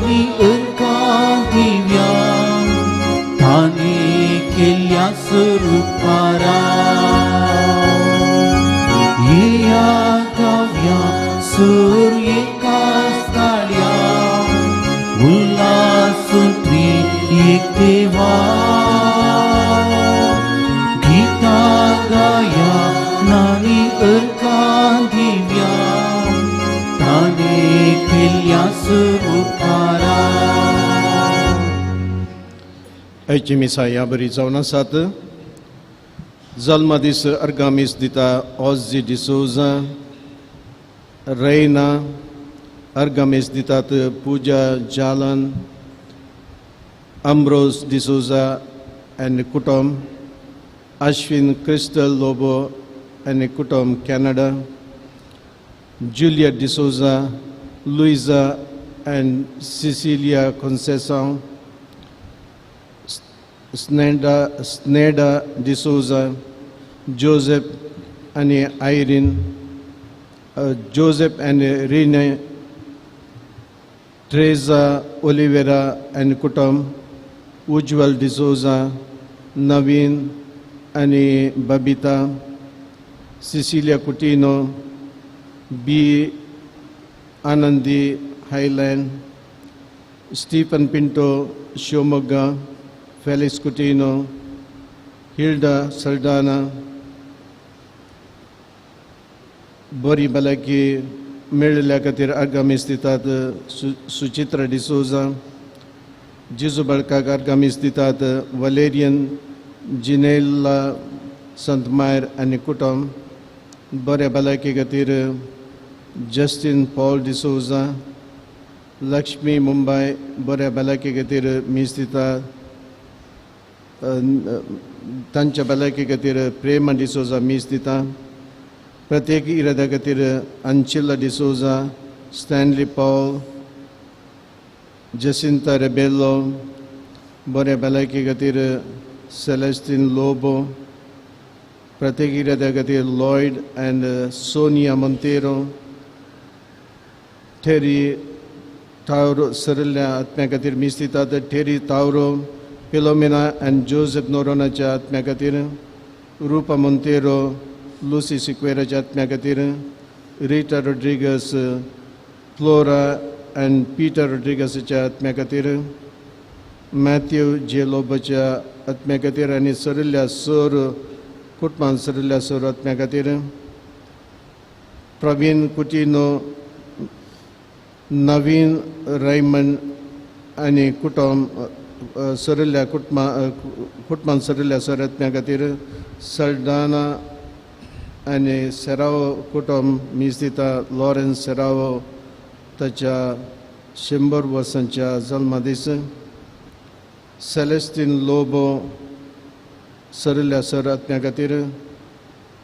नानी अर्कां दिव्या ताणे केल्ल्या स्वरुपारा येया गावया सूर एका ताळ्या उल्हासून एक देवा गीता गाया नानी अर्कां दिव्या ताणे केल्ल्या स्वरुपारा. आयची मिसा ह्या बरी जावन आसात. जल्मदीस अर्गामीस दिता ऑजी डिसोजा रैना. अर्गामीस दितात पूजा जालन अम्ब्रोज डिसोजा आनी कुटुंब, अश्विन क्रिस्टल लोबो आनी कुटुंब Canada, Juliet D'Souza, Luisa and Cecilia Conceição, Sneda D'Souza, Joseph आनी आयरीन, जोसेफ आनी रिने, ट्रेजा ओलिवेरा आनी कुटुंब, उज्वल डिसोजा, नवीन आनी बबिता, सिसिलिया कुटिनो, बी आनंदी हायलँड, स्टीफन पिंटो शिवमोग्गा, फेलिक्स कुटिनो, हिल्डा सल्डाना. बरी भलायकी मेळिल्ल्या खातीर आगामीस दितात सुचित्रा डिसोजा. जेजू बाळकाक आगामीस दितात वलेरियन जिनेला संतमायर आनी कुटुंब. बऱ्या भलायकी खातीर जस्टीन पॉल डिसोजा, लक्ष्मी मुंबय बऱ्या भलायकी खातीर मीस दिता. तांच्या भलायकी खातीर प्रेमा डिसोजा मीस दिता. प्रत्येक इराद्या खातीर अंचिल्ला डिसोजा, स्टॅनली पॉल, जसिंता रेबेलो. बऱ्या भलायकी खातीर सेलेस्टीन लोबो. प्रत्येक इराद्या खातीर लॉयड अँड सोनिया मोंतेरो, टेरी तावरो सरिल्ल्या आत्म्या खातीर मीस दितात. टेरी तावरो, फिलोमिना अँड जोसेफ नोरोनाच्या आत्म्या खातीर, रुपा मोंतेरो, लुसी सिक्वेराच्या आत्म्या खातीर, रिटा रोड्रिगस, फ्लोरा अँड पीटर रोड्रिगसाच्या आत्म्या खातीर, मॅथ्यू जे लोबोच्या आत्म्या खातीर आनी सरिल्ल्या सोर कुटुंबान सरिल्ल्या सोर आत्म्या खातीर, प्रवीण कुटिनो, नवीन रैमन आनी कुटुंब सरिल्ल्या कुटुंबान सरिल्ल्या सोर आत्म्या खातीर, सल्डाना आनी सेरावो कुटुंब मीस दिता. लॉरेन्स सेरावो ताच्या 100 वर्सांच्या जल्मदीस. सेलेस्टीन लोबो सरिल्ल्या सर आत्म्या खातीर,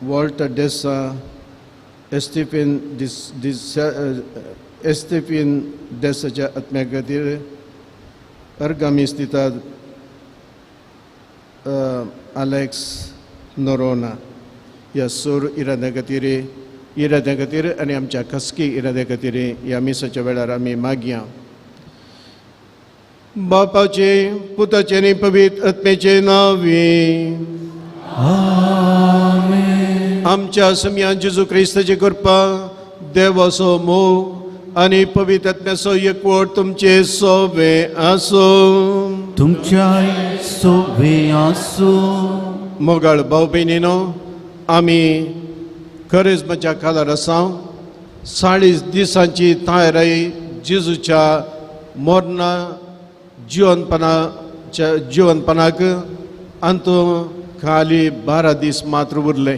वॉल्टर डेसा, एस्टिफिन डेसाच्या आत्म्या खातीर अर्गामीस दितात अलेक्स नोरोना. ह्या सोर इराद्या खातीर आनी आमच्या खासगी इराद्या खातीर ह्या मिसाच्या वेळार आमी मागया. बापाचे, पुताचे आनी पवित्र आत्म्याचे नांवे आमेन. आमच्या सम्यान जेजू क्रिस्ताची कृपा, देवाचो मोग आनी पवित्र आत्म्याचो एकवट तुमचे सोवे आसूं. तुमच्याय सोवे आसूं. मोगाळ भाव भयणीनो, आमी करेज्माच्या खालार आसा. 40 दिसांची तयारी जेजूच्या मरणा जिवनपणाक अंतू खाली 12 दीस मात्र उरले.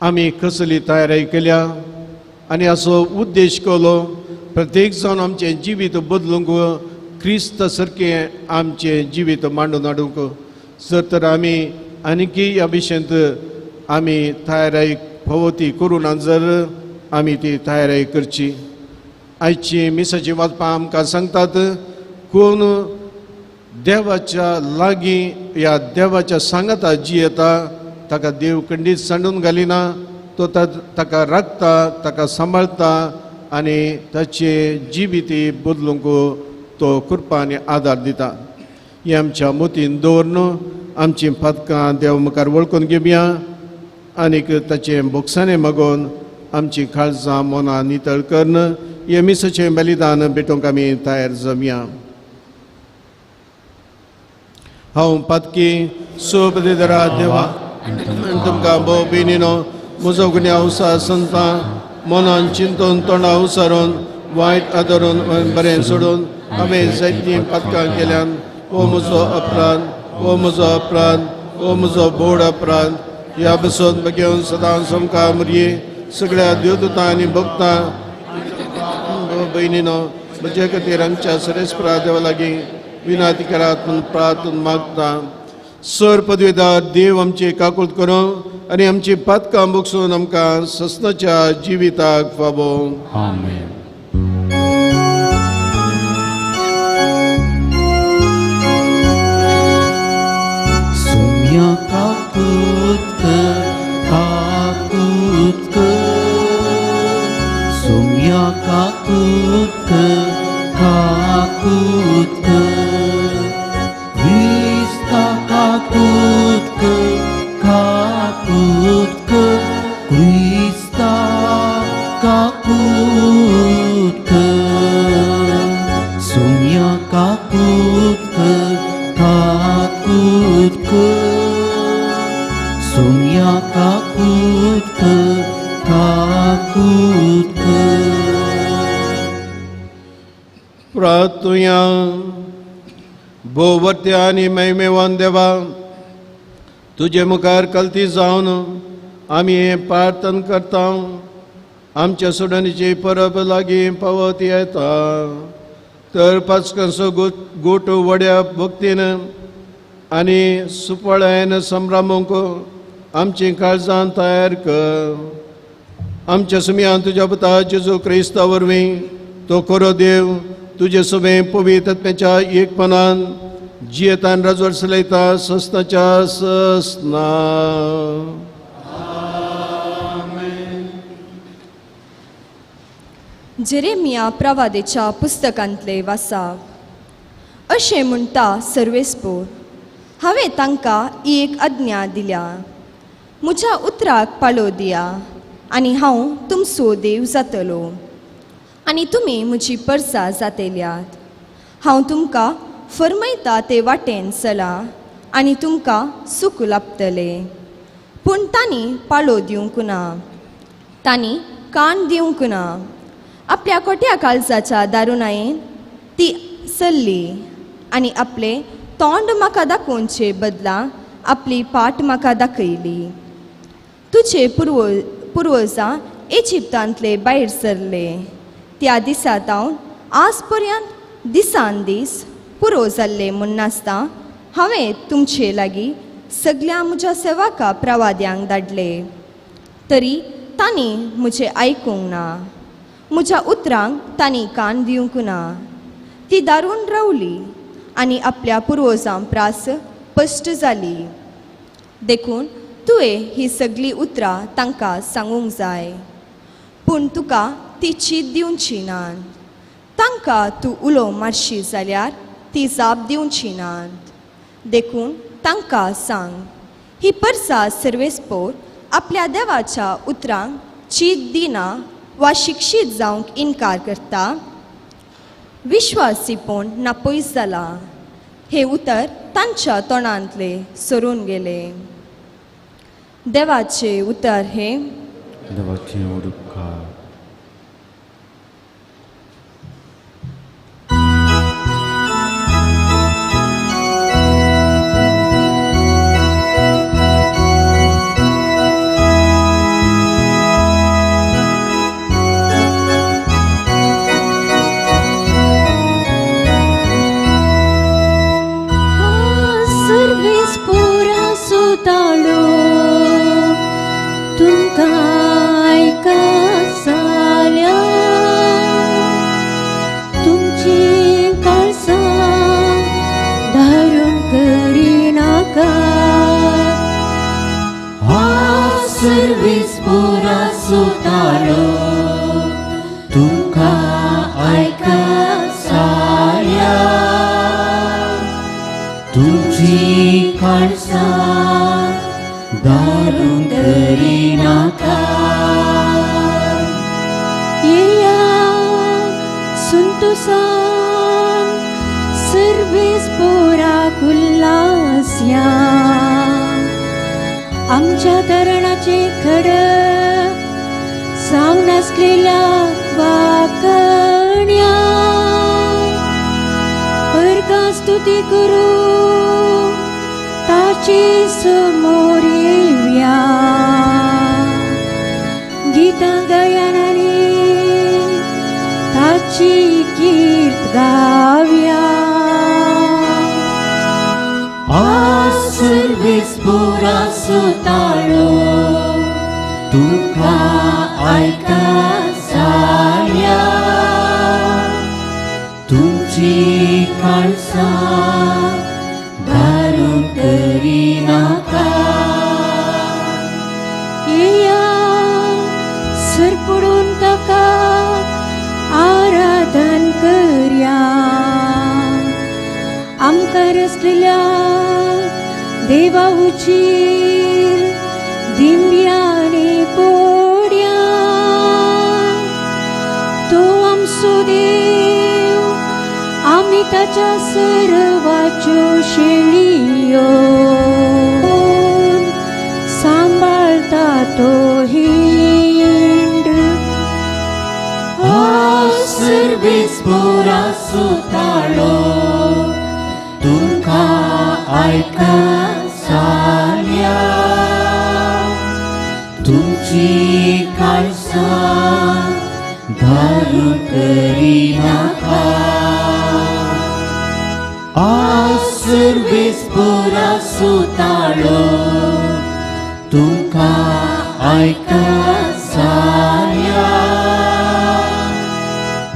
आमी कसली तयारी केल्या आनी असो उद्देश केलो प्रत्येक जावन आमचें जिवीत बदलूंक, क्रिस्त सारकें आमचें जिवीत मांडून हाडूंक. जर तर आमी आनीकय ह्या विशयांत आमी तयारी फावो ती करूं ना जर आमी ती तयारी करची. आयची मिसाची वाचपां आमकां सांगतात कोण देवाच्या लागीं ह्या देवाच्या सांगाता जियेता ताका देव खंडीत सांडून घालिना, तो ताका राखता, ताका सांबाळता आनी ताचें जिवीत बदलूंक तो कृपा आनी आदार दिता. हें आमच्या मोतीन दवरून आमचीं पातकां देव मुखार वळखून घेवया आनीक ताचें बोगसाणें मागून आमची काळजां मनां नितळ करून हें मिसाचें बलिदान भेटोवंक आमी तयार जावया. हांव पातकी सोबदेदरा देवा तुमकां भोव बेनीनो म्हजो गुन्यांव संतां मनान चिंतून तोंडा उसारून वायट आदरून बरें सोडून हांवें जायतीं पातकां केल्यान. ओ म्हजो अपराध, ओ म्हजो अपराध, ओ म्हजो बोड अपराध. ह्या बसून घेवन सदां समका मुरये सगळ्या देवदूतां आनी भक्तां भयणीनो म्हजे खातीर आमच्या सरेस्परा देवा लागीं विनाती करात म्हूण प्रार्थना मागता. सर पदवेदार देव आमची काकूत करूं आनी आमची पातकां बगसून आमकां ससनाच्या जिविताक फावो. आमेन. सुम्या काकूत कर, काकूत कर, सुम्या काकूत कर, काकूत कर, क्रिस्ता काकूत कर, काकूत कर, क्रिस्ता काकूत कर, सुम्या काकूत कर, काकूत कर, सुम्या काकूत कर, काकूत कर. प्रार्थुया. भोववर्त्या आनी महिमेवान देवा, तुजे मुखार कलती जावन आमी हें प्रार्थन करता. आमच्या सोडणीची परब लागीं पावत येता तर पाचकांचो गोट वड्या भक्तीन आनी सुपळायन संभ्रमूंक आमची काळजां तयार कर. आमच्या सुमयान तुज्या पुता जेजू क्रिस्ता वरवीं तो खरो देव तुजे सगळें पवित्र आत्म्याच्या एकपणान जियेतान राजवट चलयता ससनाच्या ससना. जेरेमिया प्रवादेच्या पुस्तकांतले वासाप. अशें म्हणटा सर्वेस्पोर, हांवें तांकां एक आज्ञा दिल्या, म्हज्या उतराक पाळो दिया आनी हांव तुमचो देव जातलो आनी तुमी म्हजी परसा जातेल्यात. हांव तुमकां फर्मयता ते वाटेन चला आनी तुमकां सूख लाबतलें. पूण तांणी पाळो दिवंक ना, तांणी कान दिवंक ना. आपल्या कोट्या काळजाच्या दारुणायेन ती सल्ली आनी आपलें तोंड म्हाका दाखोवचे बदला आपली पाट म्हाका दाखयली. तुजे पुर्वजां इजिप्तांतले भायर सरले त्या दिसा तावन आज पर्यंत दिसान दीस पुरो जाल्ले म्हूण नासता हांवें तुमचे लागीं सगल्या म्हज्या सेवाका प्रवाद्यांक धाडले, तरी तांणी म्हजें आयकूंक ना, म्हज्या उतरांक तांणी कान दिवंक ना. ती दारून रावली आनी आपल्या पुर्वजां प्रास पश्ट जाली. देखून तुवें ही सगळीं उतरां तांकां सांगूंक जाय, पूण तुका ती चीत दिवची नात. तांकां तूं उलो मारशी जाल्यार ती जाप दिवची नात. देखून तांकां सांग, ही परसा सर्वेस्पोर आपल्या देवाच्या उतरांक चीत दिना वा शिक्षीत जावंक इनकार करता, विश्वासीपण नापयस जाला. हे उतर तांच्या तोंडांतले सरून गेले. देवाचे उतर हे देवाचे उपकार. सुतालो तुमकां आयका तुमची काळसां दारून करिनाका. येया संतोसान सर्वेस पोराक उल्लासया. आमच्या धरणाचे खडक जावन आसलेल्या वाकण्या अर्गां स्तुती करू ताचे समोर येवया. गीतां गायनांनी ताची कीर्त गावया. सर्वेस पोरा सुताळो तुका आयका साया. तुमची काळसां दारून करिनाका. येया सरपडून ताका आराधन करया. आमकां रचलेल्या देवा उचीर दिंब्यानी पोड्या. तो आमचो देव आमी ताच्या सर्वाच्यो शेळयो सांबाळता तो हिंड. सर्वेस पोरा सुताळो तुमकां आयका साल्या. तुमची काळसां दारून करिनाका. सर्वेस पोरा सुताळो तुमकां आयका साल्या.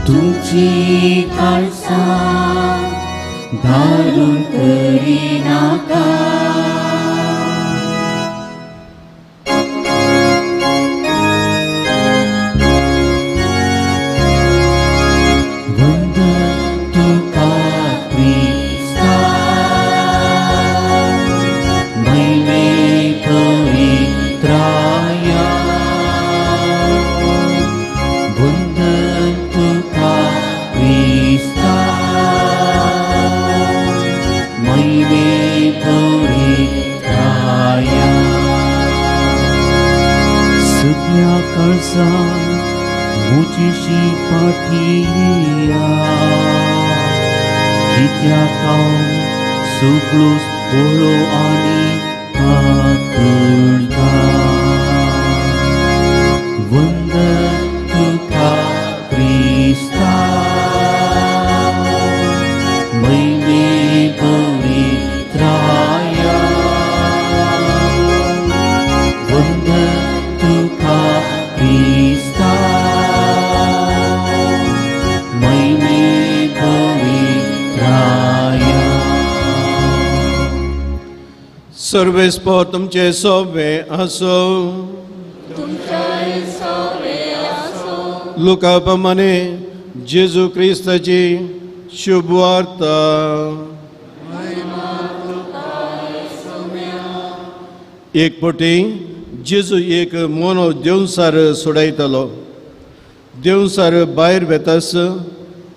तुमची काळसां दारून करिनाका. वंदन तुका क्रिस्ता महिमे पवित्राया. वंदन तुका क्रिस्ता महिमे पवित्राया. सगळ्या काळजान म्हजीशी पाठिया. कित्याक हांव सगळोच बरो आनी काकुळटा. वंदन तुका क्रिस्ता महिमे पवित्राया. वंदन तुका क्रिस्ता महिमे पवित्राया. सर्वेस पोर तुमचे सोबे आसो. लुका प्रमाणे जेजू क्रिस्ताची शुभ वार्ता. एक पटी जेजू एक मोनो देवसार सोडयतलो. देवसार भायर वेतास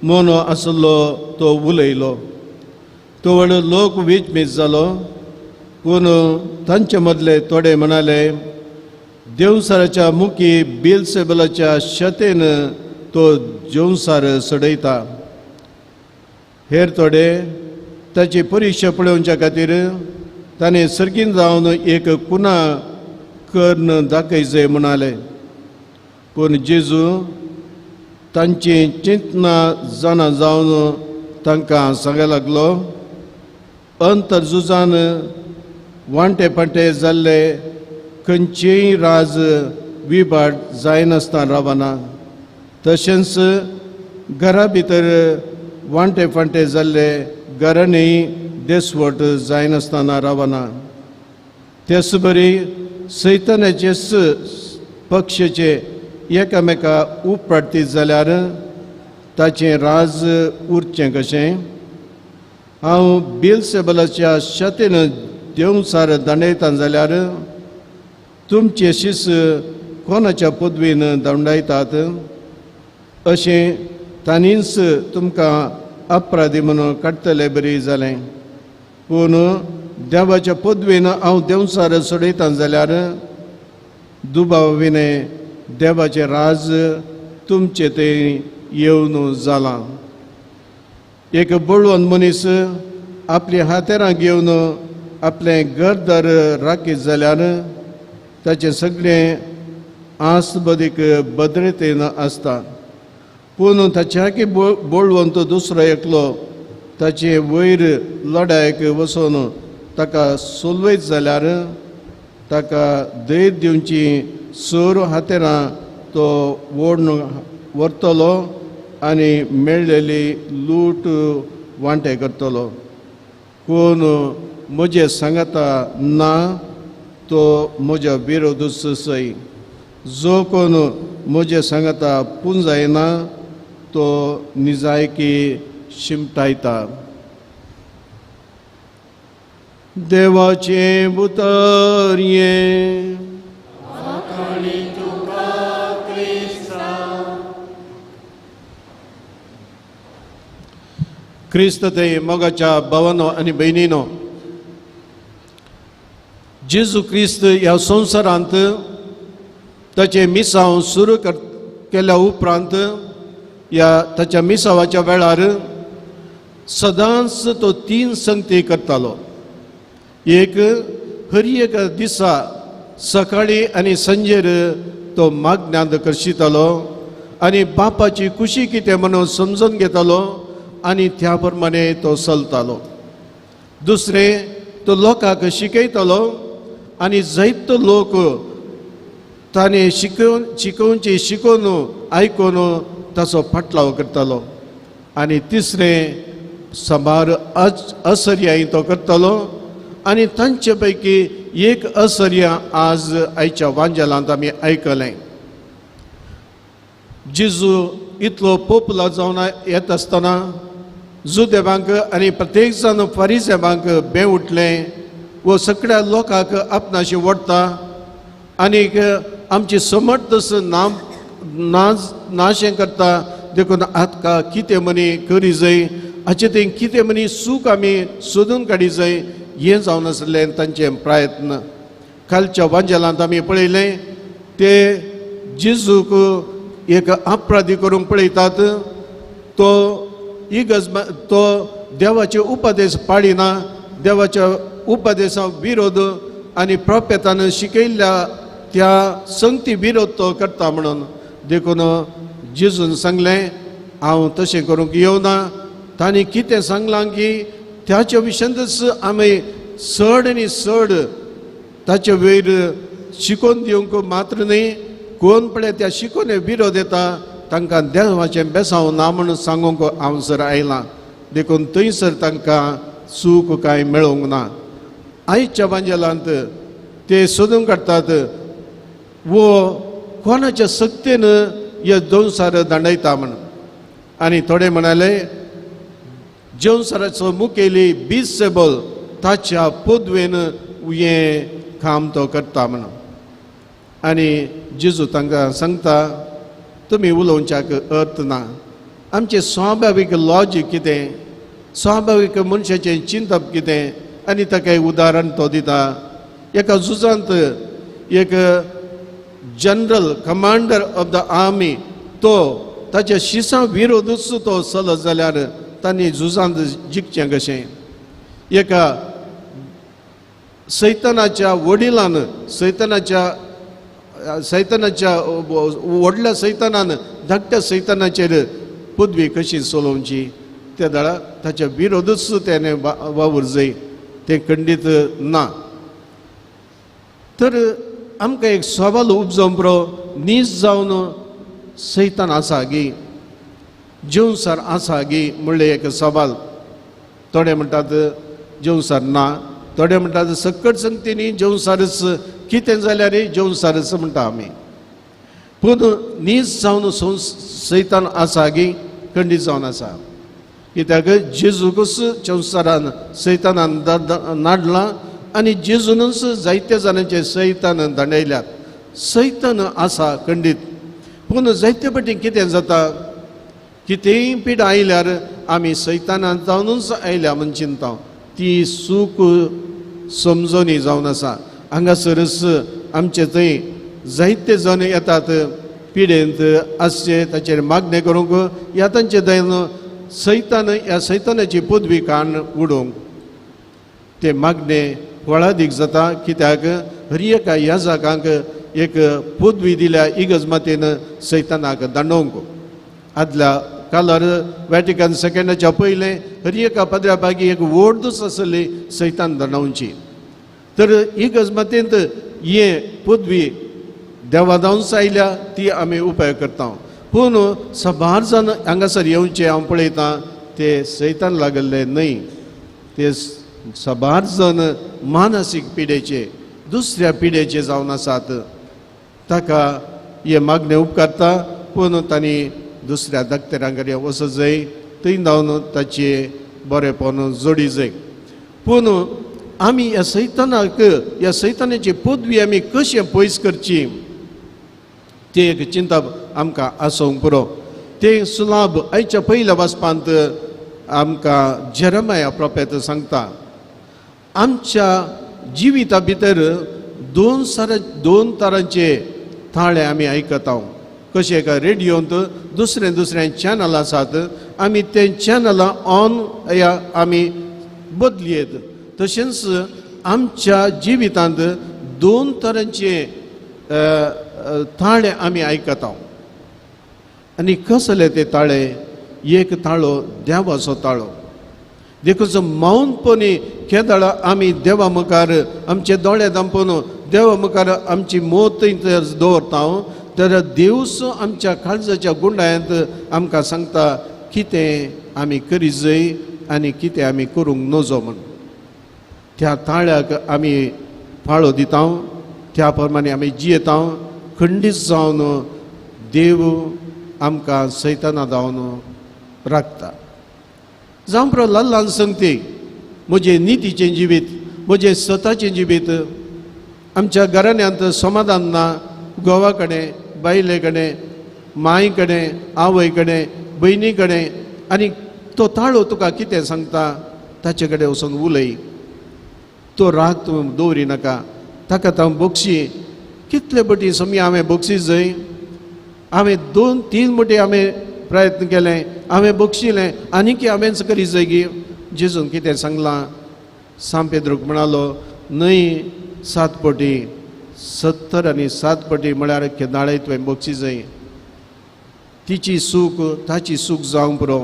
मोनो आसलो तो उलयलो. तो व्हड लोक विचमीत जालो. पूण तांचे मदले थोडे म्हणाले देवसाराच्या मुखी बिलसेबलाच्या शतेन तो जेवसार सडयता. हेर थोडे ताची परिक्षा पळोवच्या खातीर ताणें सर्गीन जावन एक कुना कर्ण दाखयचे म्हणाले. पूण जेजू तांची चिंतना जाणा जावन तांकां सांगूंक लागलो, अंतरझुजान वांटे फांटे जाल्ले खंयचेय राज विभाट जायनासतना रावना. तशेंच घरा भितर वांटे फांटे जाल्ले घरांनी देसवट जायनासतना रावना. तेच बरी सैतानाचे पक्षाचे एकामेका उपराटीत जाल्यार ताचें राज उरचें कशें? हांव बेलसेबलाच्या शतेन देंवचार दांडयता जाल्यार तुमचे शीस कोणाच्या पदवीन दंडायतात अशें तांणीच तुमकां अपराधी म्हणून काडटले बरी जालें. पूण देवाच्या पदवीन हांव देंवचार सोडयता जाल्यार दुबाव विणें देवाचें राज तुमचें थंय येवन जालां. एक बळवंत मनीस आपली हातेरां घेवन आपलें घरदार राखीत जाल्यार ताचें सगळें आसबदीक भद्रतेन आसता. पूण ताच्याकी बळवंत दुसरो एकलो ताचे वयर लडायक वचून ताका सोलवयत जाल्यार ताका धैर्य दिवची सोर हातेरां तो ओडून व्हरतलो आनी मेळ्ळेली लूट वांटे करतलो. कोण म्हजें सांगता ना तो म्हज्या विरोधूच सय, जो कोण म्हजें सांगता पुंजायना तो निजायकी शिमटायता. देवाचें उतर हें. क्रिस्त ते मोगाच्या भावानो आनी भयणीनो, जेजू क्रिस्त ह्या संवसारांत ताचें मिसांव सुरू केल्या उपरांत ह्या ताच्या मिसावाच्या वेळार सदांच तो तीन संगती करतालो. एक हर एक दिसा सकाळी आनी सांजेर तो मागण्यांत करशितालो आनी बापाची खुशी कितें म्हणून समजून घेतालो आनी त्या प्रमाणे तो चलतालो. दुसरें तो लोकांक शिकयतालो आनी जायतो लोक ताणें शिकोवची शिकोवन आयकून ताचो फाटलाव करतालो. आनी तिसरें साबार असर्याय तो करतालो आनी तांचे पैकी एक असर्या आज आयच्या वांजेलांत आमी आयकलें. जेजू इतलो पोपुलर जावन येत आसतना जुदेवांक आनी प्रत्येक जाण फारिजेवांक बें उठलें वो सगळ्या लोकांक आपणाशी ओडटा आनीक आमची समर्थस ना नाशें करता, देखून आतां कितें मनी करी जाय हाचे तें कितें मनी सूख आमी सोदून काडी जाय हें जावन आसलें तांचें प्रयत्न. कालच्या वांजेलांत आमी पळयलें ते जेजूक एक अपराधी करूंक पळयतात. तो इगर्ज तो देवाचे उपदेश पाळिना, देवाच्या उपदेशा विरोध आनी प्रोपेतान शिकयल्ल्या त्या संगती विरोध तो करता म्हणून. देखून जेजून सांगलें हांव तशें करूंक येवना. तांणी कितें सांगलां की त्याच्या विशयांतच आमी चड आनी चड ताचे वयर शिकोवन दिवंक मात्र न्ही, कोण पळय त्या शिकोवणे विरोध येता तांकां देवाचें बेसांव ना म्हणून सांगूंक हांव सर आयलां. देखून थंयसर तांकां सूख कांय मेळोंक ना. आयच्या वांजेलांत ते सोदून काडटात वो कोणाच्या सक्तेन हे दोनसार दांडयता म्हण. आनी थोडे म्हणाले जेवसाराचो मुखेली बिसेबल ताच्या पदवेन हें काम तो करता म्हण. आनी जेजू तांकां सांगता तुमी उलोवच्याक अर्थ ना. आमचें स्वाभावीक लॉजीक कितें, स्वाभावीक मनशाचें चिंतप कितें, आनी ताका एक उदाहरण तो दिता. एका झुजांत एक general commander of the army तो ताच्या शिसां विरोधूच तो चलत जाल्यार तांणी झुजांत जिखचें कशें. एका सैतानाच्या वडिलान सैतानाच्या व्हडल्या सैतानान धाकट्या सैतानाचेर पदवी कशी चलोवची त्या दळा ताच्या विरोधूच तेणें वावर जाय तें खंडीत ना. तर आमकां एक सवाल उपजोवंक पुरो, नीज जावन सैतान आसा गी, जेवसार आसा गी म्हणलें एक सवाल. थोडे म्हणटात जेवसार ना, थोडे म्हणटात सकट संगतींनी जेवसारच कितें जाल्यार जेवसारच म्हणटा आमी. पूण नीज जावन सैतान आसा गी खंडीत जावन आसा. कित्याक जेजूकूच संवसारान सैतानान नाडलां आनी जेजूनच जायते जाणांचे सैतान दांडयल्यात. सैतान आसा खंडीत, पूण जायते फावटी कितें जाता, कितेंय पिडा आयल्यार आमी सैतानान जावनूच आयल्या म्हूण चिंता. ती चूक समजणी जावन आसा. हांगासरच आमचे थंय जायते जाण येतात पिडेंत आसचे, ताचेर मागणें करूंक ह्या तांचे दयन सैतान ह्या सैतानाची पदवी काण उडोवंक ते मागणें फळादीक जाता. कित्याक हर एका याजकांक एक पदवी दिल्या इगर्ज मातेन सैतानाक दांडोवंक. आदल्या कालार वॅटिकन सेकंडाच्या पयलें हर एका पदरा बागी एक व्हडूच आसली सैतान दांडोवची. तर इगर्ज मातेंत हे पदवी देवा जावनच आयल्या ती आमी उपाय करता. पूण साबार जाण हांगासर येवचे हांव पळयतां ते सैतान लागल्ले न्हय, ते साबार जाण मानसीक पिडेचे दुसऱ्या पिडेचे जावन आसात. ताका हे मागणें उपकारता, पूण तांणी दुसऱ्या डॉक्टरां कडेन वचत जाय, थंय धांवन ताचे बरेपण जोडी जाय. पूण आमी ह्या सैतानाक ह्या सैतानाची पदवी आमी कशें पयस करची तें एक चिंतप आमकां आसूंक पुरो. तें सुलाभ आयच्या पयल्या वाचपांत आमकां जेरमाया प्रोफेत सांगता, आमच्या जिविता भितर दोन तरांचे थाळे आमी आयकता. कशें एका रेडियोंत दुसरें दुसरें चॅनल आसात, आमी ते चॅनलां ऑन या आमी बदलयेत. तशेंच आमच्या जिवितांत दोन तरांचे ताळे आमी आयकता. आनी कसले ते ताळे? एक ताळो देवाचो ताळो. देखून मौनपणी केदळा आमी देवा मुखार आमचे दोळे धांपून देवा मुखार आमची मोत दवरता तर देवस आमच्या काळजाच्या गुंडायांत आमकां सांगता कितें आमी करी जाय आनी कितें आमी करूंक नजो म्हूण. त्या ताळ्याक आमी पाळो दिता, त्या प्रमाणे आमी जियेता. खंडीत जावन देव आमकां सैताना जावन राखता. जावं पुरो ल्हान ल्हान संगती म्हजें नितीचें जिवीत, म्हजें सताचें जिवीत, आमच्या घराण्यांत समाधान ना, घोवा कडेन, बायले कडेन, माय कडेन, आवय कडेन, भयणी कडेन. आनी तो ताळो तुका कितें सांगता ताचे कडेन वचून उलय. तो राग तूं दवरी नाका, ताका हांव बक्षी. कितले बटी समया हांवें बक्षी जाय, हांवें 2-3 बटी हांवें प्रयत्न केलें, हांवें बक्षिलें, आनीक हांवेंच करी जाय गी. जेजून कितें सांगलां, सांत पेद्रूक म्हणालो न्हय 7 पटी 70 आनी 7 पटी म्हळ्यार केदाळय तुवें बक्षी जाय. तिची सूख ताची सूख जावंक पुरो,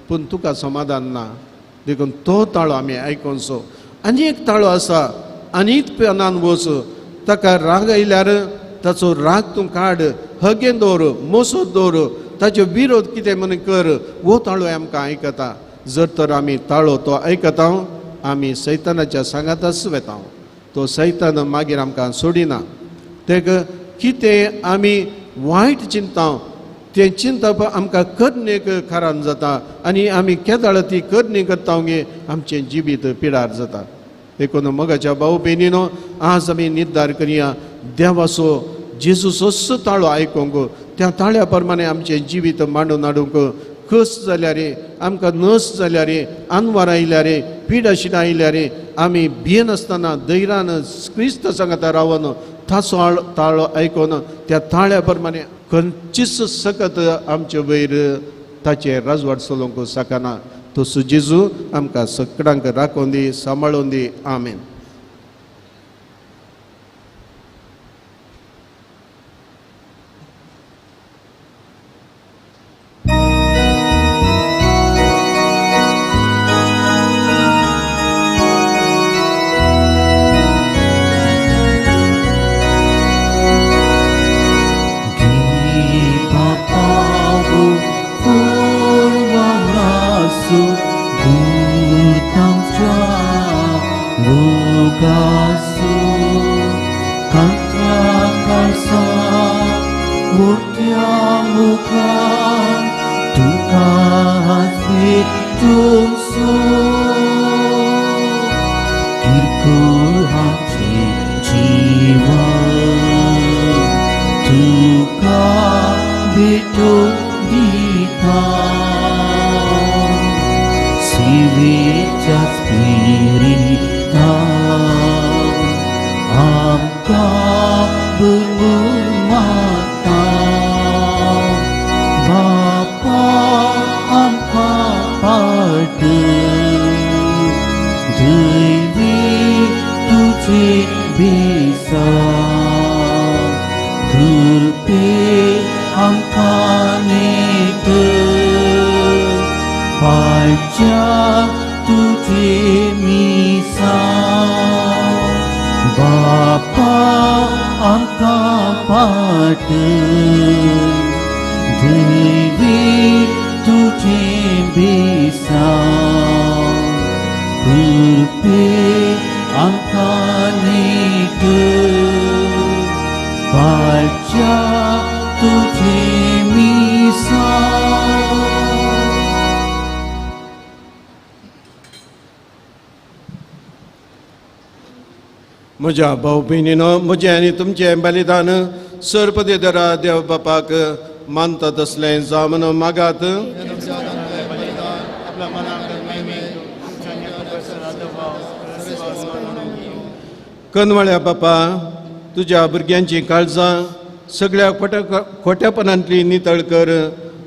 पूण तुका समाधान ना. देखून तो ताळो आमी आयकोनचो. आनी एक ताळो आसा, आनीक पेनान वच, ताका राग आयल्यार ताचो राग तूं काड, हगेन दवर, मोसोत दवर, ताचो विरोध कितें म्हूण कर. हो ताळो आमकां आयकता. जर तर आमी ताळो तो आयकता आमी सैतानाच्या सांगाताच वेता. तो सैतान मागीर आमकां सोडिना. तेक कितें आमी वायट चिंता तें चिंतप आमकां करणेक कारण जाता आनी आमी केदाळ ती करणी करता गे आमचें जिवीत पिडार जाता. देखून मोगाच्या भाव भयणीनो आज आमी निर्धार करया देवाचो जेजूचोच ताळो आयकूंक, त्या ताळ्या प्रमाणे आमचें जिवीत मांडून हाडूंक. कस जाल्यार आमकां नस जाल्यार, आनवार आयल्यार, पिडाशिडां आयल्यार आमी भियेनासतना धैर्यान क्रिस्त सांगता रावन ताचो ताळो आयकून त्या ताळ्या प्रमाणे खंयचीच सकत आमचे वयर ताचें राजवाड चलोवंक शकना. तसो जेजू आमकां सगळ्यांक राखून दी, सांबाळून दी. आमेन. Gurtang कुळाचें जीवन तुका भेटो दिता सिवेच्या स्पिरिता आमकां भरपूर मागता बापा आमकां पाट दैवी तुजें बेसा कृपे आमकां नेट पाळच्या तुजें मिसा बापा आमकां पाट दैवी तुजें बेसा कृपे आमकां नेट पाळच्या तुजें मिसा. म्हज्या भाव भयणीनो म्हजें आनी तुमचें बलिदान सरपदेदरा देव बापाक मानता तसलें जावं म्हणून मागात. कनवाळ्या बापा तुज्या भुरग्यांची काळजां सगळ्या खोट्यापणांतली नितळ कर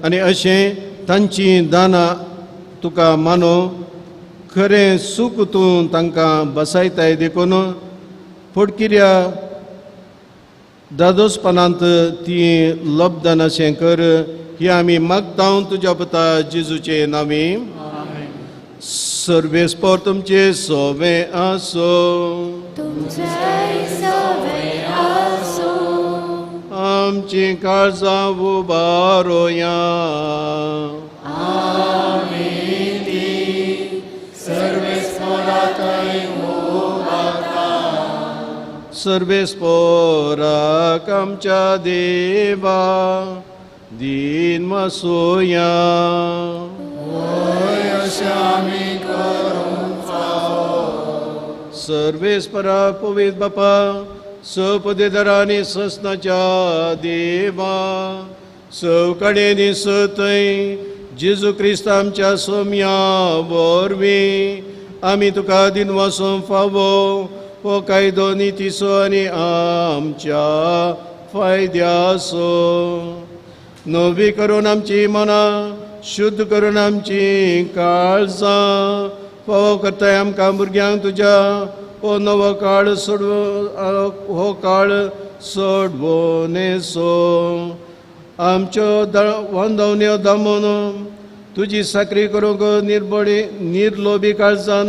आनी अशें तांची दानां तुका मानो खरें सूख तूं तांकां बसायताय देखून फटकिऱ्या दादोसपणांत ती लब्दान अशें कर ही आमी मागता तुज्या पुता जेजूचे नांवी. सर्वेस्पोर तुमचे सोवे आसो. आमची काळजां उबारोया. सर्वेस्पोराक आमच्या देवा दीन वसोया. सर्वेस्परा पवित्र बापा सपदेदरांनी ससनाच्या देवा सवकडेनी सतय जेजू क्रिस्त आमच्या सोम्या वरवीं आमी तुका दिनवासूंक फावो हो कायदो नितीचो आनी आमच्या फायद्याचो. नवी करून आमची मनां शुद्ध करून आमची काळजां फावो करताय आमकां भुरग्यांक तुज्या हो नवो काळ सोडवो हो काळ सोडवणेचो. आमच्यो वांदवण्यो दामून तुजी साकरी करूंक निर्बडी निर्लोभी काळजान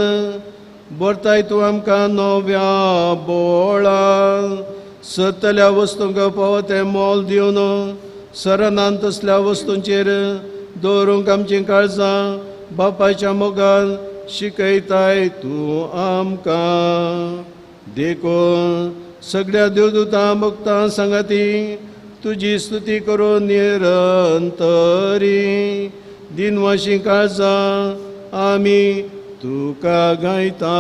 बरताय तूं आमकां नव्या बोळान सतल्या वस्तूंक फावो तें मोल दिवन सरनान तसल्या वस्तूंचेर दवरूंक आमचीं काळजां बापायच्या मोगान शिकयताय तूं आमकां. देखून सगळ्या देवदूतां भक्तां सांगाती तुजी स्तुती करून निरंतरी दिनवाशी काळजां आमी तुका गायता.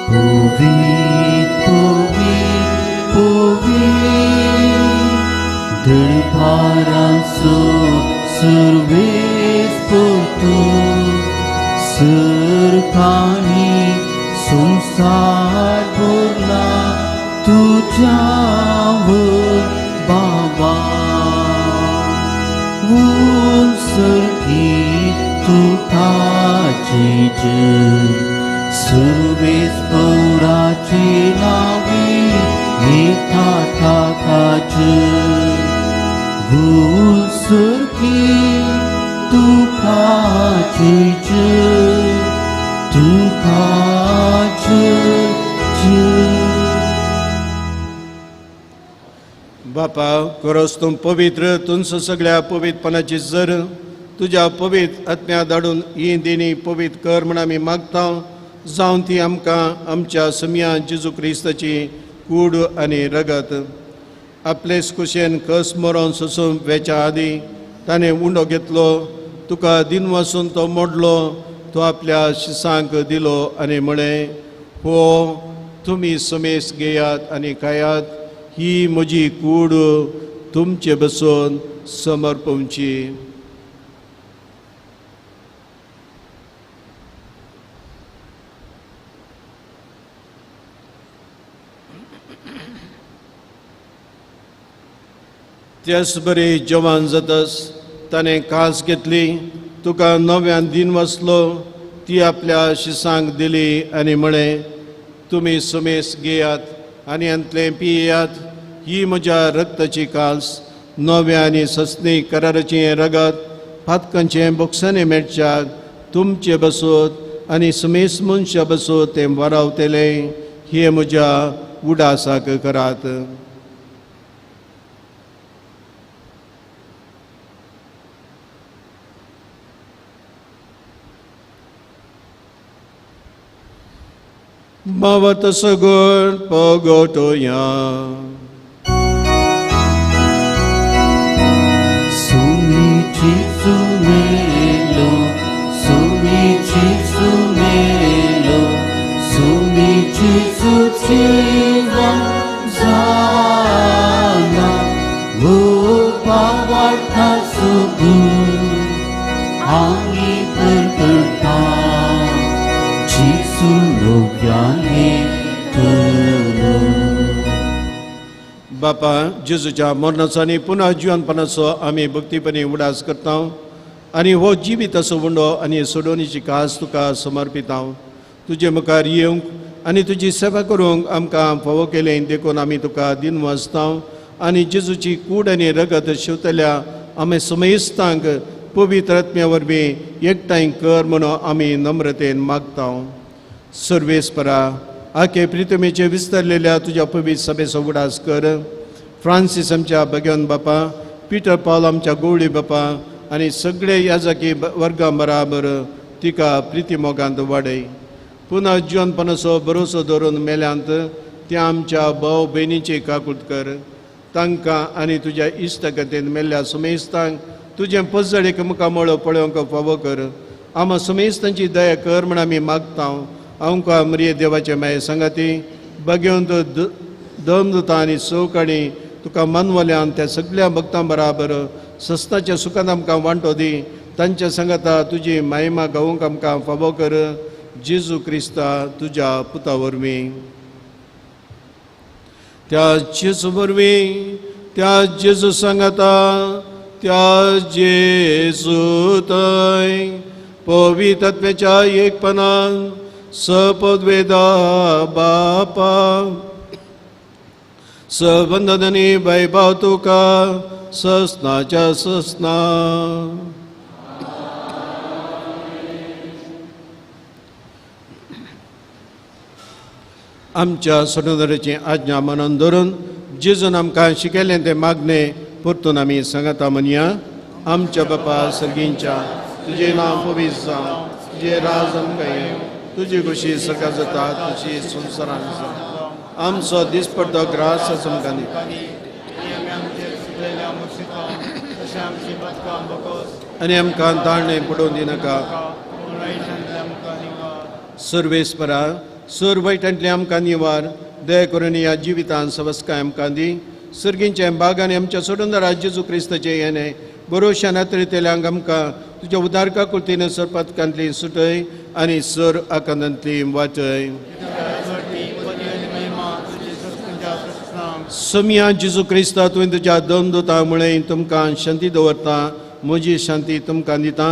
पवित्र पवित्र पवित्र दळपारांचो सर्वेस्पोर तूं सरकानी संवसार भरला तुज्या बाबा सरकी तुकाची सर्वेस्पोराची नावी येता ताकाची सरकी तुकाची तुकाची. बापा खरोच तूं पवित्र तुमचो सगळ्या पवित्रपणाची जर तुज्या पवित्र आत्म्या धाडून ही देणी पवित्र कर म्हण आमी मागता जावन ती आमकां आमच्या सम्या जेजू क्रिस्ताची कूड आनी रगत आपलेच कुशेन कस मरोन सोसून वेच्या आदीं ताणें उंडो घेतलो तुका दिनवासून तो मोडलो, तो आपल्या शिसांक दिलो आनी म्हळें, हो तुमी समेस घेयात आनी खायात, ही म्हजी कूड तुमचे बसून समर्पणची. त्याच बरी जवान जातस ताणें कास घेतली, तुका नव्यान दिन वाचलो, ती आपल्या शिसांक दिली आनी म्हळें, तुमी समेस घेयात आनी हांतलें पियात, ही म्हज्या रक्ताची कास, नव्या आनी सस्नी कराराचें रगत, पातकांचें बोक्सांनी मेळच्याक तुमचे बसोत आनी समेस मनशां बसोत तें वरावतलें, हें म्हज्या उडासाक करात. भवत सगळ पगटोया. सुमीची सुमेलो, सुमीची सुमेलो, सुमीची सुचिवा जाना, वो पावाटा सुगु आमी परपरता, जेसू नव्याने तुलो. बापा, जेजूच्या मरणाचो आनी पुनः जिवनपणाचो आमी भक्तीपणी उडास करता आनी हो जिवीत असो उंडो आनी सोडोवणीची कास तुका समर्पिता. तुजे मुखार येवंक आनी तुजी सेवा करूंक आमकां फावो केलें देखून आमी तुका दिनवासता आनी जेजूची कूड आनी रगत शिवतल्या आमी समेस्तांक पवित्र आत्म्या वरवीं एकठांय कर म्हणून आमी नम्रतेन मागता. सर्वेस्परा, आखे प्रितमेचे विस्तारलेल्या तुज्या पवित्र सभेचो उडास कर. फ्रांसीस आमच्या भगवान बापा, पिटर पावल आमच्या गोवळी बापा आनी सगळे याजकी वर्गां बराबर तिका प्रिती मोगांत वाडय. पुनः जिवनपणाचो भरोसो दवरून मेल्यांत त्या आमच्या भाव भयणीची काकूट कर. तांकां आनी तुज्या इश्टगतीन मेल्ल्या समेस्तांक तुजें पजळीक मुखामळ पळोवंक फावो कर. आमा समेस्तांची दया कर म्हण आमी मागता. आमकां मरिये देवाचे माये सांगाती बगेवंत दम दिता आनी सवकाणी तुका मनवल्यान त्या सगळ्या भक्तां बराबर सस्ताच्या सुखान आमकां वांटो दी. तांच्या सांगाता तुजी मायमा गावूंक आमकां फावो कर. जेजू क्रिस्ता तुज्या पुता वरवीं, त्या जेजू वरवीं, त्या जेजू सांगाता, त्या जेजू थंय पवित्र आत्म्याच्या एकपणान सपदवेदा बापा सबंदनी वैभव तुका ससनाच्या ससना. आमच्या सोडणाऱ्याची आज्ञा मनन धरून जेजून आमकां शिकयलें तें मागणें परतून आमी सांगता म्हणया. आमच्या बापा सर्गींच्या, तुजें नांव पवित्र जावं, तुजें राज आमकां येवं, तुजी खुशी सरकार जाता तुजी संवसारान जावं. आमचो दिसपडतो ग्रास आमकां दी, आनी आमकां ताळणें पडोवन दिनाका. सर्वेस्परा, सर वायटांतलें आमकां निवार, दया करून ह्या जिवितान सवस्काय आमकां दी. सर्गींच्या बागांनी आमच्या सोडूनदारा जेजू क्रिस्ताचें येणें बरोवश्या नातरीतल्यांक आमकां तुज्या उदारका कृतीन सरपातकांतली सुटय आनी सर आकांतांतली वाटय. समिया जेजू क्रिस्ता, तुवें तुज्या दोन दुतां मुळें तुमकां शांती दवरता, म्हजी शांती तुमकां दिता.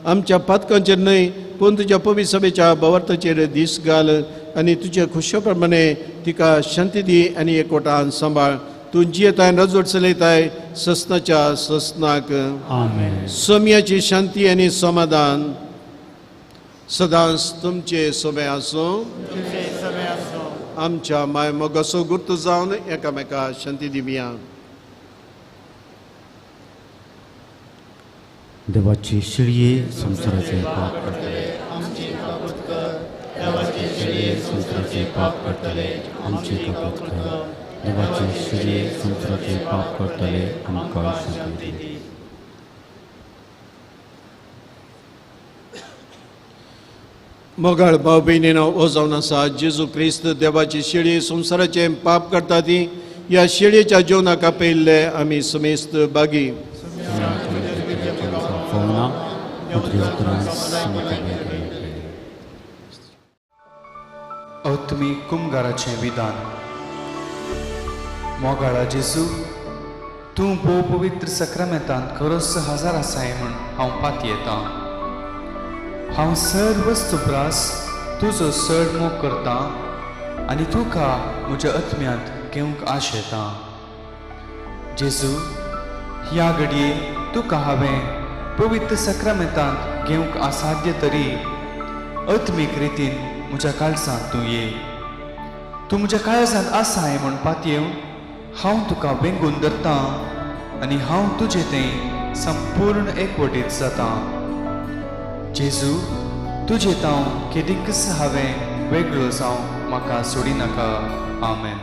आमच्या पातकांचेर न्हय पूण तुज्या पवित्र सभेच्या भावार्थाचेर दीस घाल आनी तुज्या खुशे प्रमाणे तिका शांती दी आनी एकवटान सांबाळ. तूं जियेताय रजवट चलयताय ससनाच्या ससनाक. आमेन. समियाची शांती आनी समाधान सदांच तुमचे सोबे आसूं. आमच्या माय मोगाचो गुर्त जावन एकामेका शांती दिवया. देवाची शिळये संवसाराचे पाप करतले, देवाची शिळये संवसाराचे पाप करतले, आमचे काकूट कर. देवाची शिळये संवसाराचे पाप करतले, आमकां शांती दी. मोगाळ भाव भयणीनो, हो जावन आसा जेजू क्रिस्त देवाची शेळी, संवसाराचें पाप करता ती ह्या शेळयेच्या जेवणाक आपयल्ले आमी समेस्त बागी. अत्मी कुमगाराचें विधान. मोगाळा जेजू, तूं भोव पवित्र सक्रामेंतांत खरोच हजार आसाय म्हूण हांव पातयेतां. हांव सर्व वस्तुप्रास तुजो चड मोग करतां आनी तुका म्हज्या आत्म्यांत घेवंक आशेतां. जेजू, ह्या घडये तुका हांवें पवित्र सक्रामेंतांत घेवंक असाध्य तरी आत्मीक रितीन म्हज्या काळजांत तूं ये. तूं म्हज्या काळजांत आसाय म्हूण पातयेवन हांव तुका वेंगून धरतां आनी हांव तुजे तें संपूर्ण एकवटीत जातां. जेजू, तुजे तांव केदीकच हांवें वेगळो जावं म्हाका सोडिनाका. आमेन.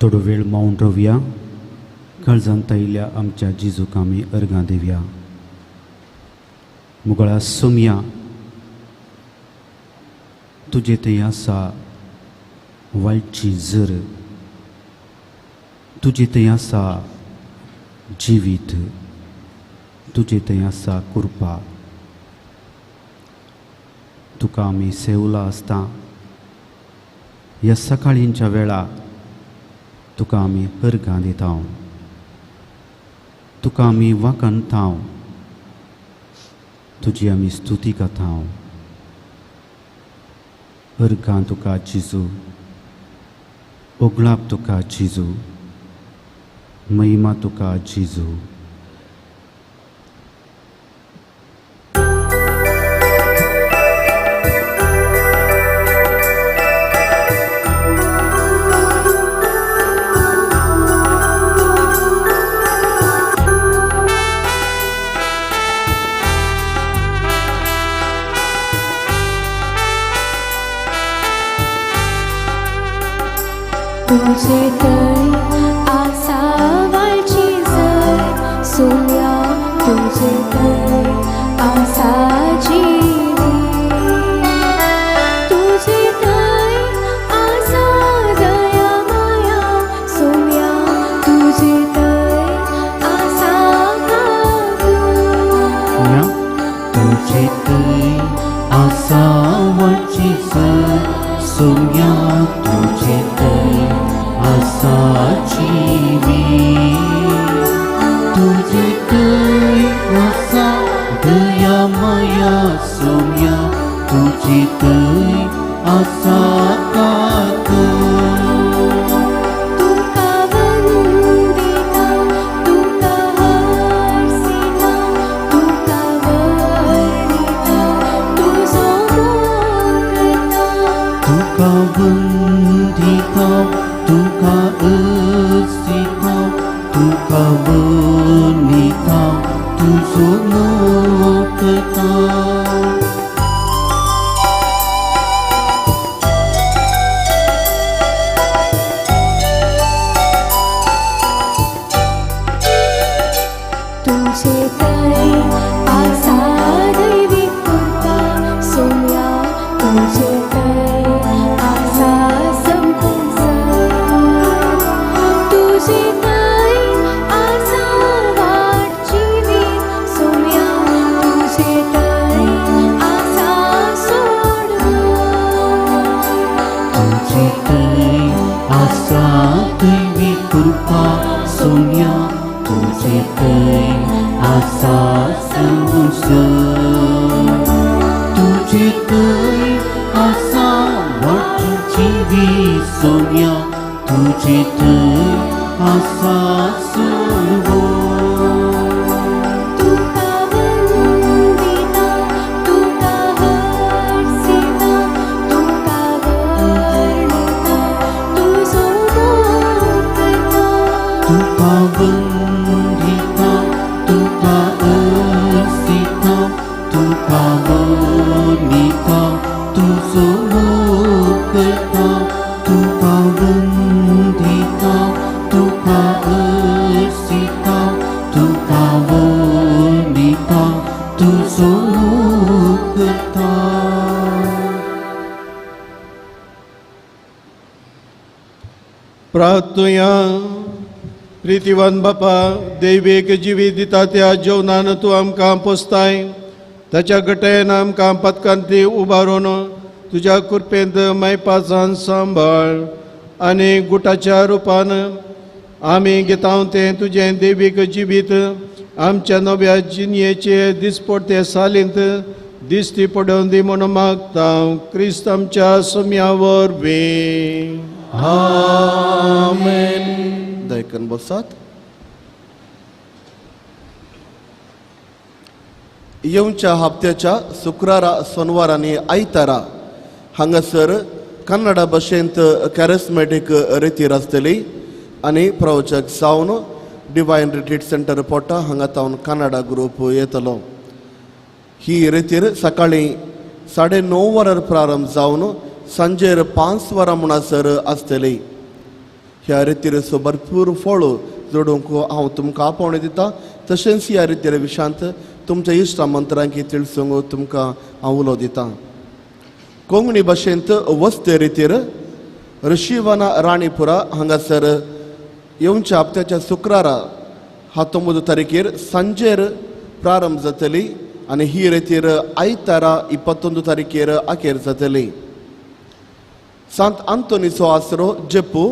थोडो वेळ मौन रावया. काळजांत आयिल्ल्या आमच्या जेजूक आमी अर्गां दिवया. मुगळा सोमया, तुजे थंय आसा वायटची जर, तुजे थंय आसा जिवीत, तुजे थंय आसा कृपा. तुका आमी सेवला आसता ह्या सकाळींच्या वेळा तुका आमी अर्गां दिता, तुका आमी वाखणता, तुजी आमी स्तुती करता. अर्गां तुका जेजू, ओगळाप तुका जेजू, महिमा तुका जेजू. तुझे थंय आसा वालची जर सोम्या, तुझे थंय आसा जिवीत, तुझे थंय आसा दया माया सोम्या, तुझे थंय आसा काकूट. तुझे थंय आसा वालची जर सोम्या, तुझे थंय आसा जिवीत, तुझे थंय आसा दया माया सोम्या, तुझे थंय आसा काकूट. तुका वंदिता, तुका हर्षिता, तुका वर्णिता, तुजो मोग करता. तुका वंदिता, तुका अर्सिता, तुका वर्णिता, तुजो मोग करता. तुझे थंय आसा दैवी कृपा सोम्या, तुझे थंय आसा संसार, तुझे थंय आसा वाट जिवीत सोम्या, तुझे थंय आसा सोडवण. तुझे थंय आसा दैवी कृपा सोम्या, तुझे थंय आसा संसार, तुझे थंय आसा वाट जिवीत सोम्या, तुझे थंय आसा सोडवण. तुका वंदिता, तुका हर्षिता, तुका वर्णिता, तुजो मोग करता. तुका वंदिता, तुका अर्सिता, तुका वर्णिता, तुजो मोग करता. तुका वंदिता, तुका अर्सिता, तुका वर्णिता, तुजो मोग करता. प्रार्थुया. प्रितीवान बापा, दैवीक जिवीत दिता त्या जेवणान तूं आमकां पोसताय, ताच्या गटयेन आमकां पतकांती उबारून तुज्या कृपेंत मायपासान सांबाळ आनी गुटाच्या रुपान आमी घेता तें तुजें दैवीक जिवीत आमच्या नव्या जिणयेचे दिसपडते सालींत दिश्टी पडोवन दी म्हूण मागता, क्रिस्त आमच्या सोम्या वरवीं. आमेन. दयकन बसात. येवच्या हप्त्याच्या शुक्रारा, सोनवार आनी आयतारा हांगासर कन्नडा भाशेंत कॅरिस्मॅटीक रितीर आसतली आनी प्रवचक जावन डिवायन रिट्रीट सेंटर पोटा हांगा तावन कन्नडा ग्रुप येतलो. ही रितीर सकाळी 9:30 वरार प्रारंभ जावन सांजेर 5 वरां म्हणसर आसतली. ह्या रितीरचो भरपूर फळ जोडूंक हांव तुमकां आपोवणें दिता. तशेंच ह्या रितीर विशांत तुमच्या इश्टा मंत्रांक तिळसूंक तुमकां हांव उलो दिता. कोंकणी भाशेंत वस्ते रितीर ऋषिवना राणीपुरा हांगासर येवच्या हप्त्याच्या शुक्रारा 19 तारखेर सांजेर प्रारंभ जातली आनी ही रेतीर आयतारा 21 तारखेर अखेर जातली. सांत आंतोनीचो आसरो जेपू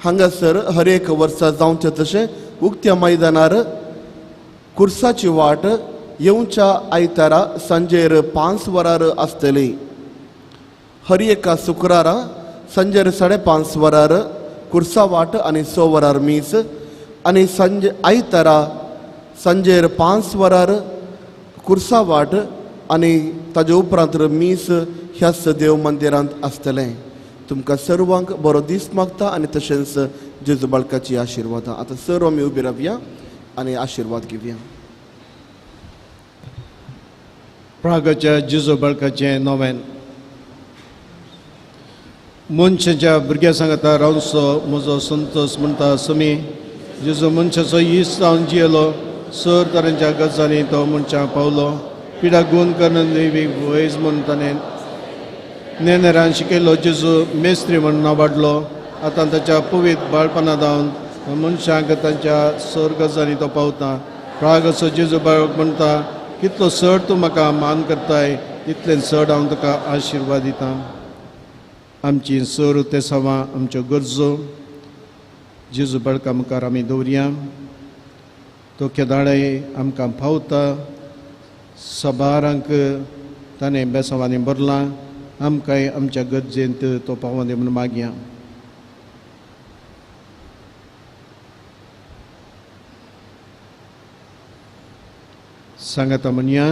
हांगासर हर एक वर्सा जावचें तशें उक्त्या मैदानार कुर्साची वाट येवच्या आयतारा सांजेर 5 वरार आसतली. हर एका शुक्रारा सांजेर 5:30 वरार कुर्सा वाट आनी 6 वरार मीस आनी सांजे आयतारा सांजेर 5 वरार कुर्सा वाट आनी ताजे उपरांत मीस ह्याच देव मंदिरांत आसतलें. तुमकां सर्वांक बरो दीस मागता आनी तशेंच जेजू बाळकाची आशिर्वादां. आतां सर्व आमी उबी रावया आनी आशिर्वाद घेवया. प्रागाच्या जेजू बाळकाचें नोवेन. मनशाच्या भुरग्या सांगता रावचो म्हजो संतोष म्हणटा समी जेजू मनशाचो इश्ट जावन जियेलो. सर तरांच्या गजालीं तो मनशां पावलो. पिडा गुण करून देवी वैज म्हूण ताणें नेनेरान शिकयलो. जेजू मेस्त्री म्हूण नावाडलो. आतां ताच्या पवित्र बाळपणा जावन मनशांक तांच्या सर गजालीं तो पावता. प्रागचो जेजू बाळक म्हणटा कितलो चड तूं म्हाका मान करताय तितलें चड हांव तुका आशिर्वाद दिता. आमची सर ते सवां आमच्यो गरजो जेजू बाळका मुखार आमी दवरया. तो केदाळे आमकां पावता. सबारांक ताणें बेसांवांनी भरलां. आमकांय आमच्या गरजेंत तो पावों दी म्हूण मागया. सांगाता म्हणया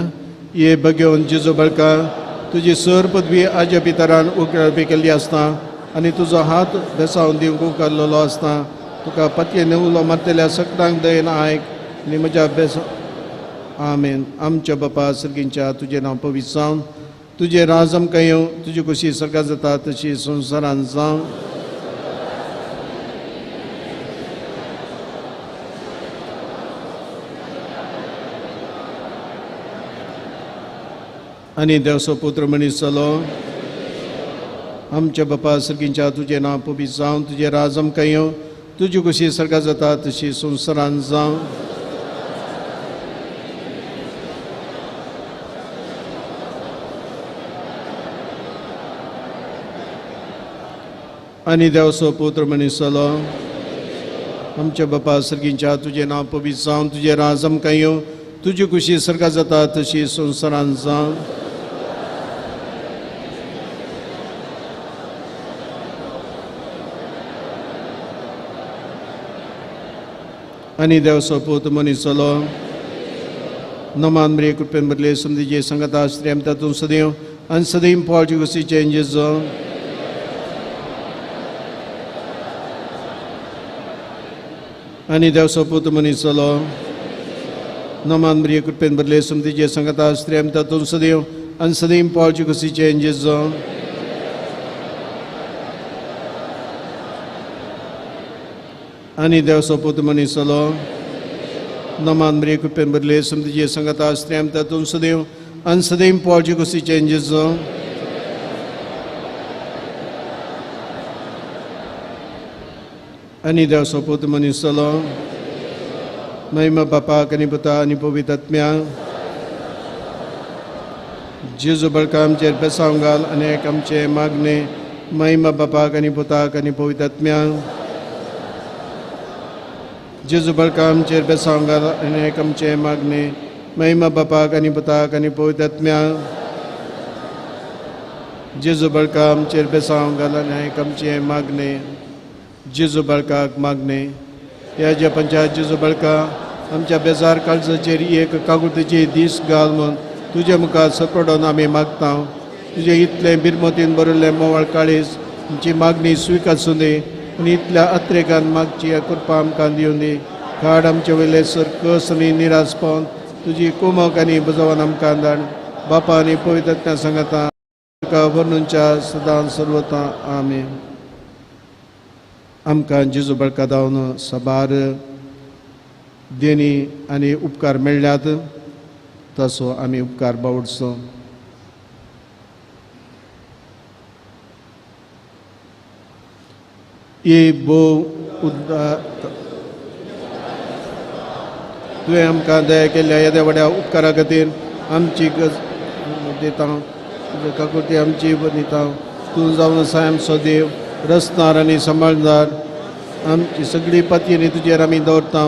ये बगेवन जेजू बाळका तुजी सर पदवी आज्या पितरान उकळपी केल्ली आसता आनी तुजो हात बेसावन दिवंक उकारलेलो आसता. तुका पतयेन उलो मारतल्या सगळ्यांक दयेन आयक आनी म्हज्या बेस आमेन. आमच्या बापा सर्गींच्या तुजें नांव पवित्र जावन तुजें राज आमकां येवं. तुजी खुशी सर्गां जाता तशी संवसारान जावं. आनी देवसो पुत्र मनीस जालो. आमच्या बापा सर्गींच्या तुजें नांव पवित्र जावन तुजें राज आमकां येवं. तुजी खुशी सर्गां जाता तशी संवसारान जावं. आनी देवसो पुत्र मनीस जालो. आमच्या बापा सर्गींच्या तुजें नांव पवित्र जावन तुजें राज आमकां येवं. तुजी खुशी सर्गां जाता तशी संवसारान जावं. आनी देवसो पूत मनीस जालो. नमान मरिये कृपेन भरले समदीचे संगता आसतली आमी तातूंत सदैव आनी सदैव पावची गोश्टीचें जेजू. आनी देवसो पूत मनीस जालो. नमान मरिये कृपेन भरले समदीचे संगता आसतली आमी तातूंत सदैव आनी सदैव पावची गोश्टीचें जेजू. आनी देवसो पूत मनीस जालो. नमान मरिये कृपेन भरले समदीचे संगता आसतली आमी तातूंत सदैव आनी सदैव पावची गोश्टीचें जेजू. आनी देवसो पूत मनीस जालो. महिमा बापाक आनी पुता आनी पवित्र आत्म्या. जेजू बाळका आमचेर बेसांव घाल आनी एक आमचें मागणें. महिमा बापाक आनी पुताक आनी पवित्र आत्म्या. जेजू बाळका आमचेर बेसांव घाल आनी एक आमचें मागणें. महिमा बापाक आनी पुताक आनी पवित्र आत्म्या. जेजू बाळका आमचेर बेसांव घाल आनी एक आमचें मागणें. जेजू बाळकाक मागणें. ह्या जपांच्या जेजू बाळका आमच्या बेजार काळजाचेर एक काकुळतेची दीस घाल म्हूण तुजे मुखार सपडोन आमी मागता. तुजें इतलें बिरमतीन भरिल्लें मोवाळ काळीज आमची मागणी स्विकासूं दी आनी इतल्या अत्रेकान मागची कृपा आमकां दिवं दी. खाड आमचे वयले सर्कस आनी निराश पावन तुजी कुमक आनी बुजवान आमकां धाड. बापा आनी पवित्र सांगता तुका वर्णूच्या सदां सर्वता. आमेन. आमकां जेजू बळकादावन साबार देणी आनी उपकार मेळ्ळ्यात तसो आमी उपकार बावडचो. ए भोव उद्दार तुवें आमकां दया केल्ल्या येद्या व्हड्या उपकारा खातीर आमची गज दिता तुज्या काकुळटी आमची दिता. तूं जावन आसा आमचो देव रचणार आनी सांबाळणार. आमची सगळी पातयेनी तुजेर आमी दवरता.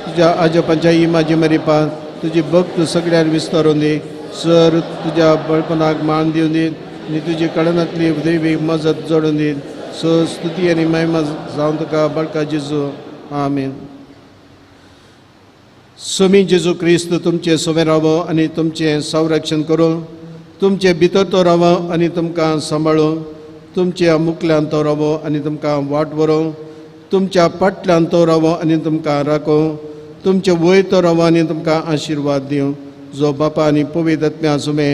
तुज्या आजोपांच्या इमाजी मरिपान तुजी भक्त सगळ्यान विस्तारून दी. सर तुज्या बळपणाक मान दिवन दी आनी तुजी कळनांतली देवी मजत जोडून दी. स स्तुती आनी महिमा जावन तुका बळका जेजू. आमीन. स्वामी जेजू क्रिस्त तुमचें सोबें रावो आनी तुमचें संरक्षण करूं. तुमचे भितर तो रावो आनी तुमकां सांबाळूं. तुमच्या मुखल्यान तो रावो आनी तुमकां वाट व्हरूं. तुमच्या फाटल्यान तो रावो आनी तुमकां राखूं. तुमचे वयर तो रावो आनी तुमकां आशिर्वाद दिवं. जो बापा आनी पवित्र आत्म्या सुमे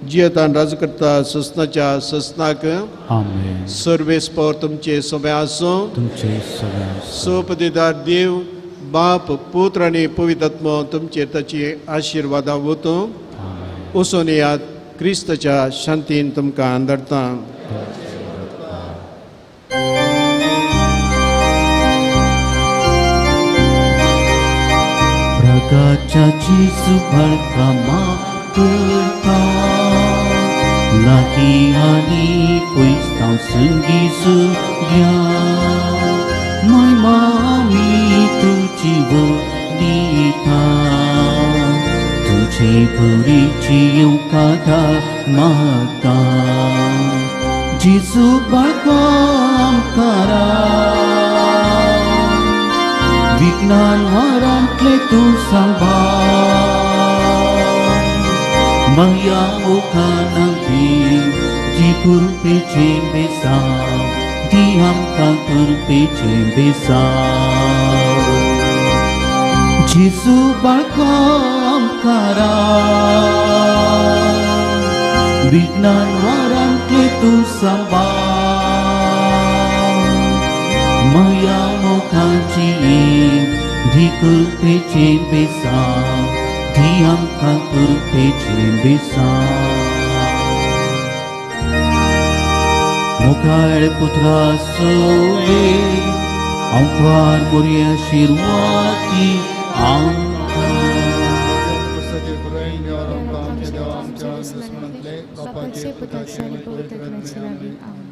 जियेतान राज करता ससनाच्या ससनाक. आमेन. सर्वेस्पर तुमचे सोबें आसूं. तुमचे सोबें आसूं. सोपदिदार देव बाप पुत्र आनी पवित्र आत्मो तुमचेर ताची आशिर्वादां वतूं. वचून येयात. क्रिस्ताच्या शांतीन तुमकां अंदरता. प्रगाच्या जेजू बळका मागता लागीं आनी पयस हांव संगी सुग्या महिमा आमी तुजी दिता. तुजे भरीची येवकारा मागता जेजू बाळका आमकारा. विज्ञान वारांतले तूं सांबाळ माया मुखानांती जी कृपेचें बेसांव दी आमकां कृपेचें बेसांव. जेजू बाळका आमकारा विज्ञान वारांतले तूं सांबाळ माया मोखाची धी कृपेचें बेसांव दी आमकां कृपेचें बेसांव. मुखाळ पुत्रा सोवे आमकार बरी आशिर्वादी आमकां. बापाचे पुताचे आनी पवित्र आत्म्याचे नांवान. आमेन.